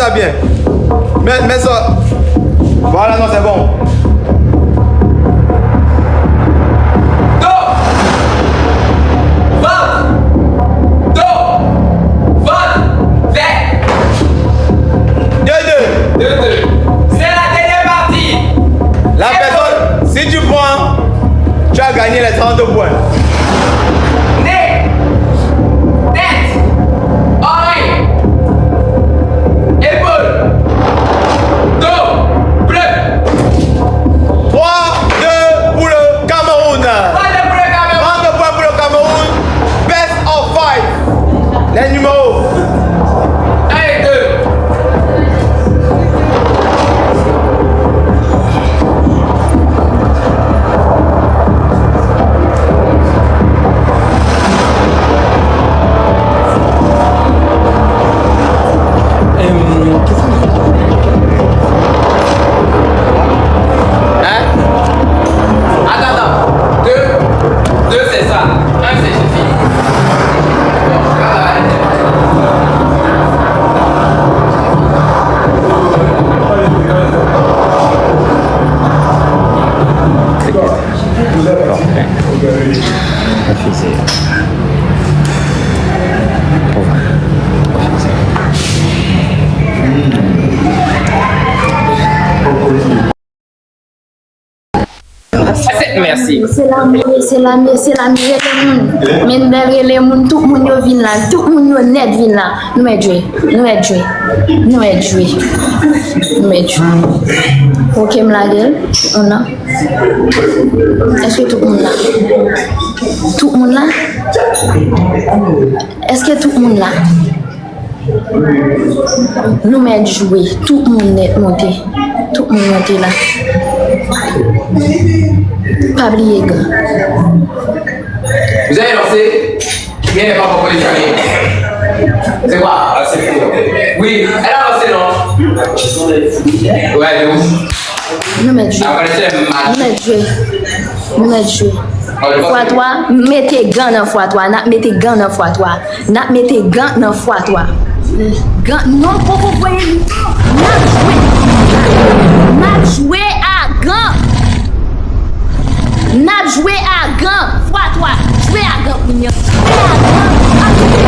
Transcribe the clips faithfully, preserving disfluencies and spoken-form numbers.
Sa byen. Men, men sa. Voilà, non, c'est bon. Do. Vant. Do. Vant. Vèt. Deux deux. Deux deux. C'est la dernière partie. La personne, si tu prends, tu as gagné les trente points. Nez. Tête. Oreille. Épaule. Dos. Bleu. Trois deux pour le Cameroun. Trois deux pour le Cameroun. Trente points pour le Cameroun. Best of five. Les numéros. Un et deux. Hein? Attends, attends. Deux, deux, c'est ça. Un, c'est Jésus. Bon, ça va aller. Bon, ben, refize. Bon, refize. Mèsi. Se lame, se lame, se lame, rele moun. Mendel rele moun, tout moun yo vin la, tout moun yo nèt vin la. Nou mèt jwe, nou mèt jwe, nou mèt jwe, nou mèt jwe. Ok, m lage l, tout moun la. Èske tout moun la? Tout moun la? Èske tout moun la? Nou mèt jwe. Tout moun nèt monte. Tout moun monte la. Pa bliye gan. Vous avez lancé? Rien n'est pas encore décidé. C'est quoi? Oui, elle a lancé, non? Ouais, de ouf. Nou mèt jwe. Nou mèt jwe. Nou mèt jwe. Fwa twa, mete gan nan fwa twa. N ap mete gan nan fwa twa. N ap mete gan nan fwa twa. Gan, non, poko voye li. N ap jwe. N ap jwe a gan. N ap jwe a gan. Fwa twa. Jwe a gan kounye a. Jwe a gan.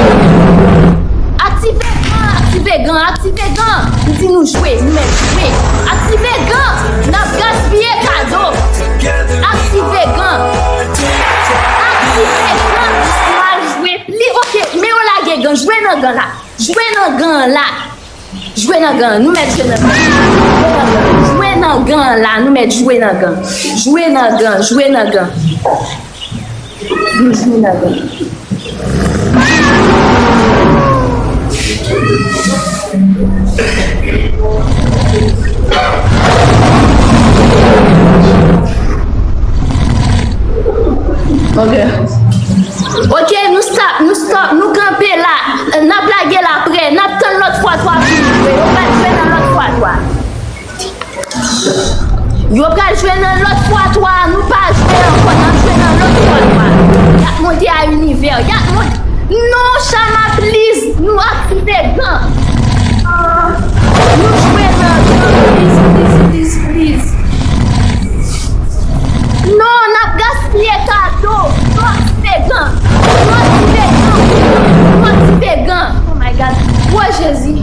Aktive gan, aktive gan, aktive gan. M di nou jwe, nou mèt jwe. Aktive gan. N ap gaspiye kado. Aktive gan. Aktive gan. Mal jwe. Li, ok, men yo lage gan. Jwe nan gan la. Jwe nan gan la. Jwe nan gan. Nou mèt jwe nan gan. Jwe nan gan. Jwe nan gan la. Nou mèt jwe nan gan. Jwe nan gan. Jwe nan gan. Nou jwe nan gan. Ok. Ok, nou stop, nou stop, nou kanpe la. N ap lage l apre. N ap tann lòt fwa twa pou nou jwe. Yo pral jwe nan lòt fwa twa. Yo pral jwe nan lòt fwa twa. Nou pa jwe ankò. N ap jwe nan lòt fwa twa. Y ap monte a inivè. Y ap monte. Non, Chama, please. Nou aktive gan. Ah, nou jwe nan gan. Please, please, please, please. Non, n ap gaspiye kado. Nou aktive gan. Nou aktive gan. Nou aktive gan. Oh my God. Wo Jezi.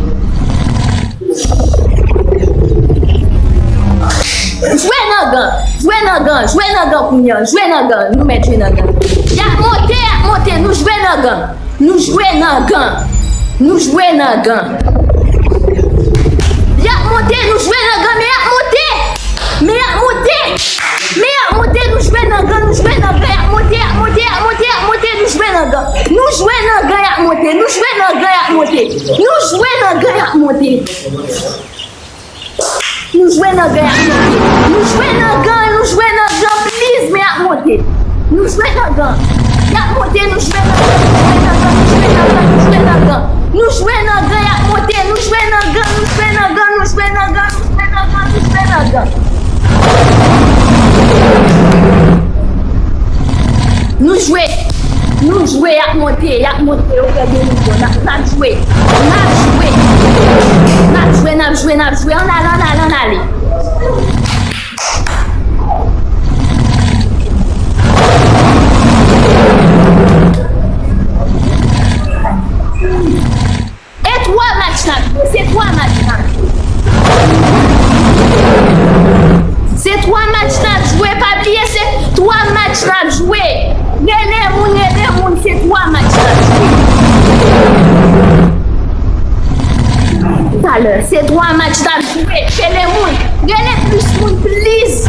Jwe nan gan. Jwe nan gan. Jwe nan gan kounye a. Jwe nan gan. Nou mèt jwe nan gan. Y ap monte, y ap monte. Nou jwe nan gan. Nou jwe nan gan. Nou jwe nan gan. Y ap monte, nou jwe nan gan, men y ap monte. Men y ap monte. Men y ap monte, nou jwe nan gan, nou jwe nan gan, y ap monte, y ap monte, y ap monte, y ap monte, nou jwe nan gan. Nou jwe nan gan, y ap monte, nou jwe nan gan, y ap monte. Nou jwe nan gan, y ap monte. Nou jwe nan gan, y ap monte. Nou jwe nan gan, nou jwe nan gan, please, men y ap monte. Nou jwe nan gan. Y ap monte, nou jwe nan gan, nou jwe nan gan, nou jwe nan gan, nou jwe nan gan. Nou jwe nan gan, y ap monte, nou jwe nan gan, nou jwe nan gan, nou jwe nan gan, nou jwe nan gan, nou jwe nan gan. Nou jwe, nou jwe, y ap monte, y ap monte, yo pèdi nivo, n ap, n ap jwe, n ap jwe, n ap jwe. N ap jwe, n ap jwe. Ann ale, ann ale, ann ale. E twa match n ap jwe, se twa match n ap jwe. Se twa match n ap jwe, pa bliye se twa match n ap jwe. Rele moun, rele moun, se twa match n ap jwe. Talè, se twa match n ap jwe. Rele moun, rele plis moun, please.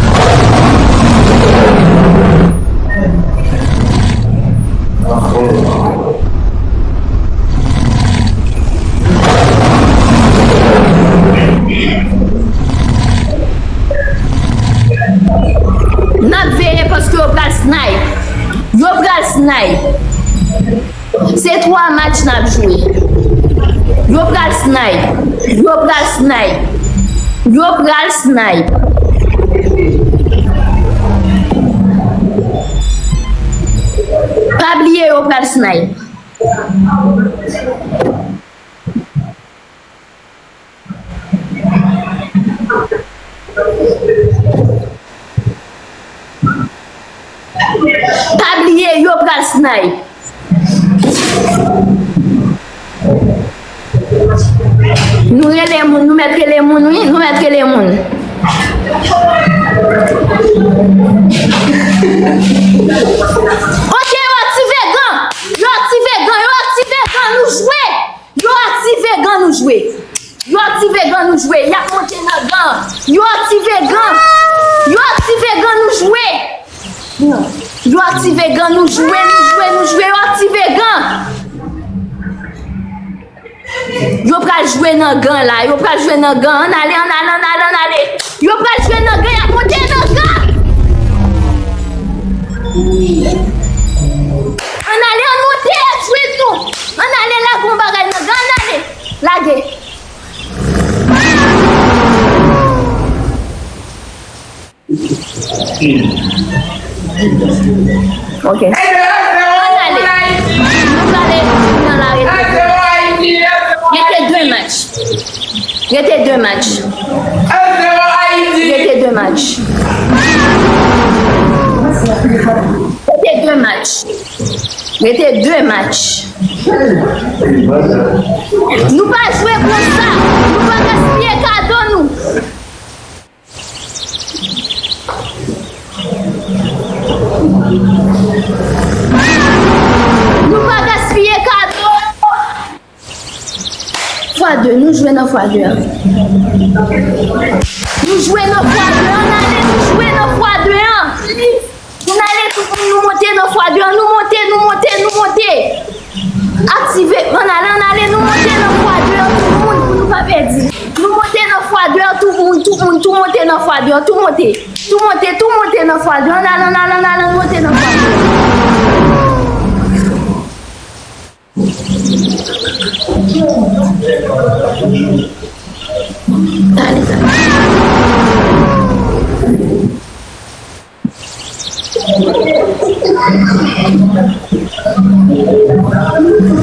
N ap veye paske yo pral snipe. Yo pral snipe. Se twa match n ap jwe. Yo pral snipe. Yo pral snipe. Yo pral snipe. Pa bliye yo pral snipe. Pa bliye, yo pral snipe. Nou rele moun, nou mèt rele moun, wi, nou mèt rele moun. Ok, yo aktive gan, yo aktive gan, yo aktive gan, nou jwe. Yo aktive gan, nou jwe. Yo aktive gan, nou jwe. Y ap monte nan gan. Yo aktive gan. Yo aktive gan, nou jwe. Yo aktive gan, nou jwe, nou jwe, nou jwe. Yo aktive gan. Yo pral jwe nan gan la. Yo pral jwe nan gan. Ann ale, ann ale, ann ale, ann ale. Yo pral jwe nan gan. Y ap monte nan gan. Ann ale, ann monte, y ap jwe tou. Ann ale, lage yon bagay nan gan, ann ale. Lage. Ok. Ann ale. Nou prale nan la rete. Rete de match. Rete de match. Rete de match. Rete de match. Rete de match. Nou pa jwe konsa. Nou pa gaspiye kado nou. Nou pa gaspiye kado. Fwa de, nou jwe nan fwa de an. Nou jwe nan fwa de an, ann ale, nou jwe nan fwa de an. Ann ale, tout moun, nou monte nan fwa de an, nou monte, nou monte, nou monte. Aktive, ann ale, ann ale, nou monte nan fwa de an, tout moun, pou nou pa pèdi. Nou monte nan fwa de an, tout moun, tout moun, tou monte nan fwa de an, tou monte. Tou monte, tou monte nan fwa de an, ann ale, ann ale, ann ale, ann monte nan fwa de an.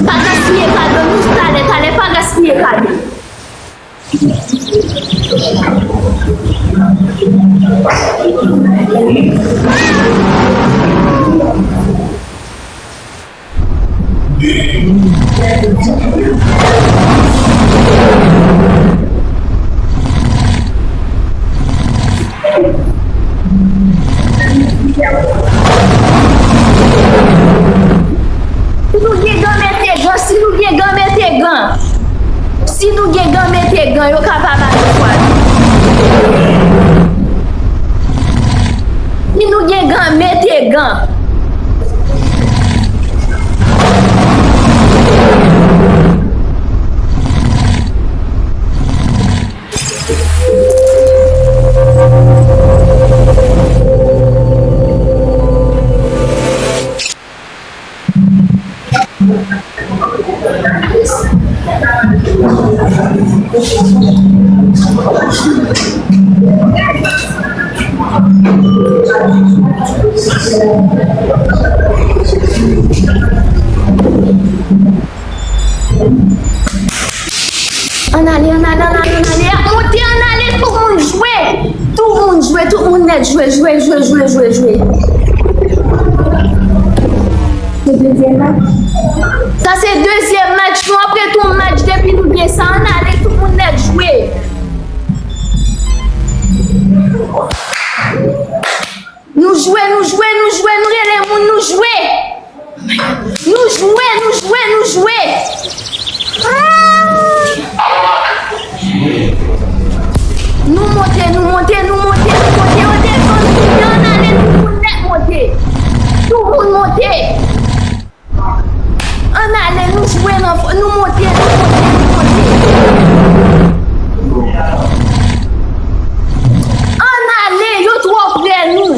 Pa gaspiye kado, nou talè, talè, pa gaspiye kado. Si nou gen gan, mete gan. Si nou gen gan, mete gan. Si nou gen gan, mete gan. Yo ka pa ba nou fwa. Si nou gen gan, mete gan. Ann ale, ann ale, ann ale, ann ale. Tout moun nèk jwe, jwe, jwe, jwe, jwe, jwe. Se dezyèm match. Sa se dezyèm match nou. Apre tou match, depi nou gen sa, ann ale, tout moun nèk jwe. Nou jwe, nou jwe, nou jwe, nou rele moun, nou jwe. Nou jwe, nou jwe, nou jwe. Nou monte, nou monte, nou monte, nou monte. Yo desann, nou ann ale, tout moun nèk monte. Tout moun monte. Ann ale, nou jwe nan fò, nou monte, nou monte, nou monte. Ann ale, yo twò prè nou.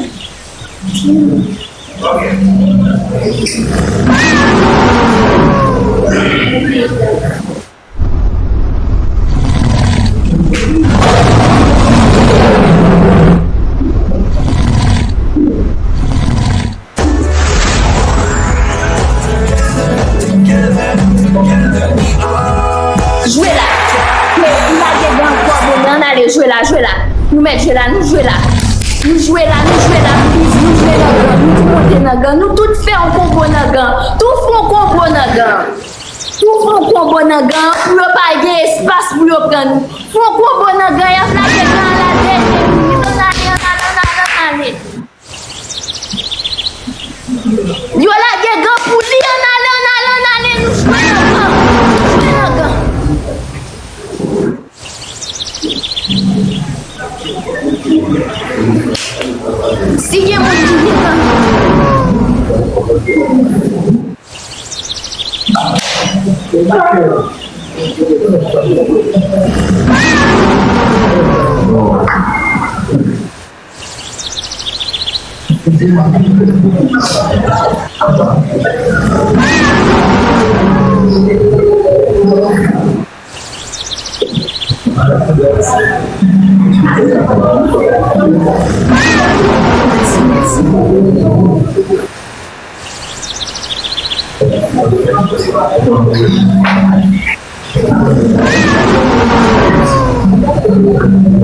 Jwe la. Nou lage gan twò bon, ann ale, jwe la, jwe la. Nou mèt jwe la, nou jwe la. Nou jwe la, nou jwe la, please, nou jwe nan gan. Nou tou monte nan gan. Nou tout fè yon konbo nan gan. Tou fè yon konbo nan gan. Tou fè yon konbo nan gan pou yo pa gen espas pou yo pran nou. Fè yon konbo nan gan, y ap lage gan a la dènyè minit. Ann ale, ann ale, ann ale, ann ale. Yo lage gan pou li, ann ale, ann ale, ann ale, nou jwe nan gan. Nou jwe nan gan. Si gen moun ki gen gan.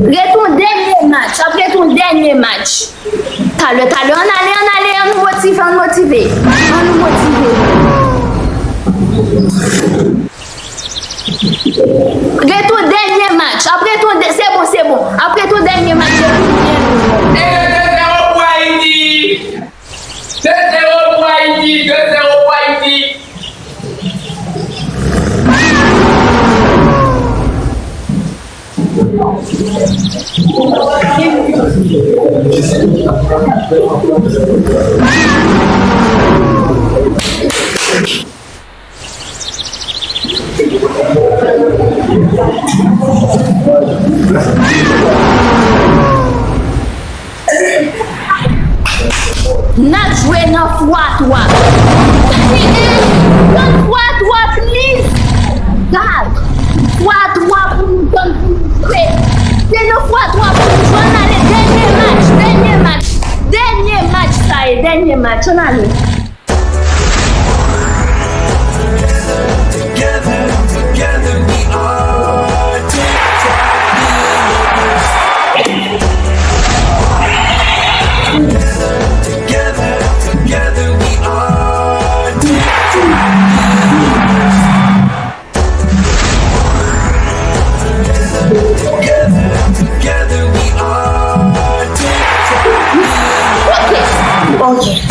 Ret yon dènye match, ap ret yon dènye match. Talè, talè, ann ale, ann ale, ann nou motive, ann motive. Ann nou motive. Ret yon dènye match, ap ret yon dè-, se bon, se bon. Ap ret yon dènye match, epi nou gen. E de zewo pou Ayiti! De zewo pou Ayiti, de zewo pou Ayiti. N ap jwe nan fwa twa. Gade, eh, tann fwa twa, please. God, fwa twa pou nou tann pou nou jwe. Se nan fwa twa pou nou jwe. Ann ale, dènye match, dènye match, dènye match, sa ye, dènye match, ann ale. Ok. Ok.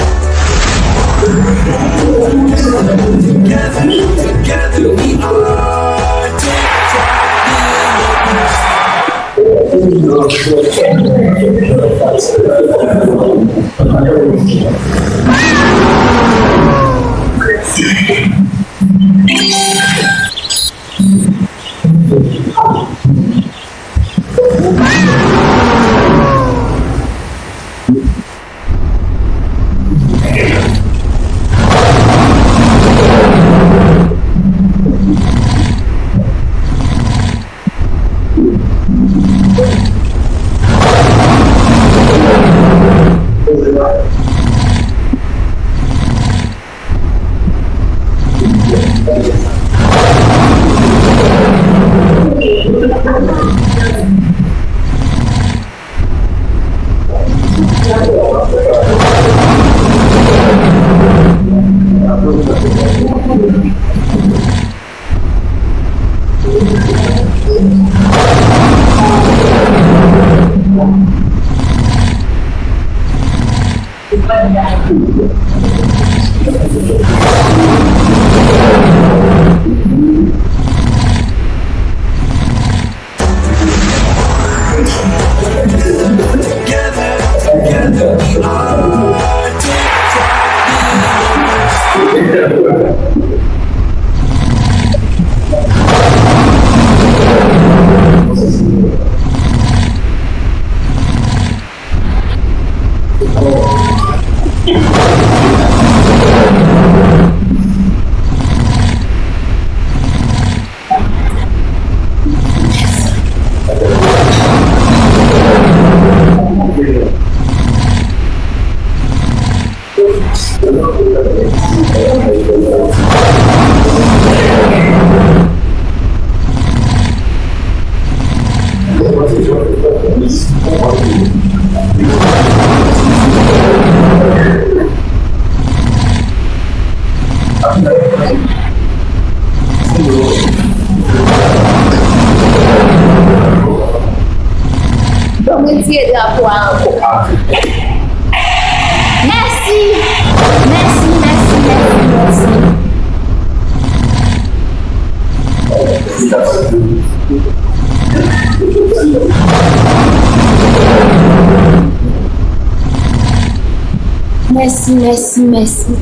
Mèsi, mèsi, mèsi.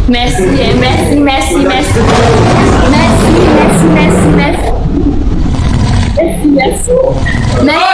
Mèsi, mèsi, mèsi, mèsi. Mèsi, mèsi, mèsi, mèsi. Mèsi, mèsi. Mèsi.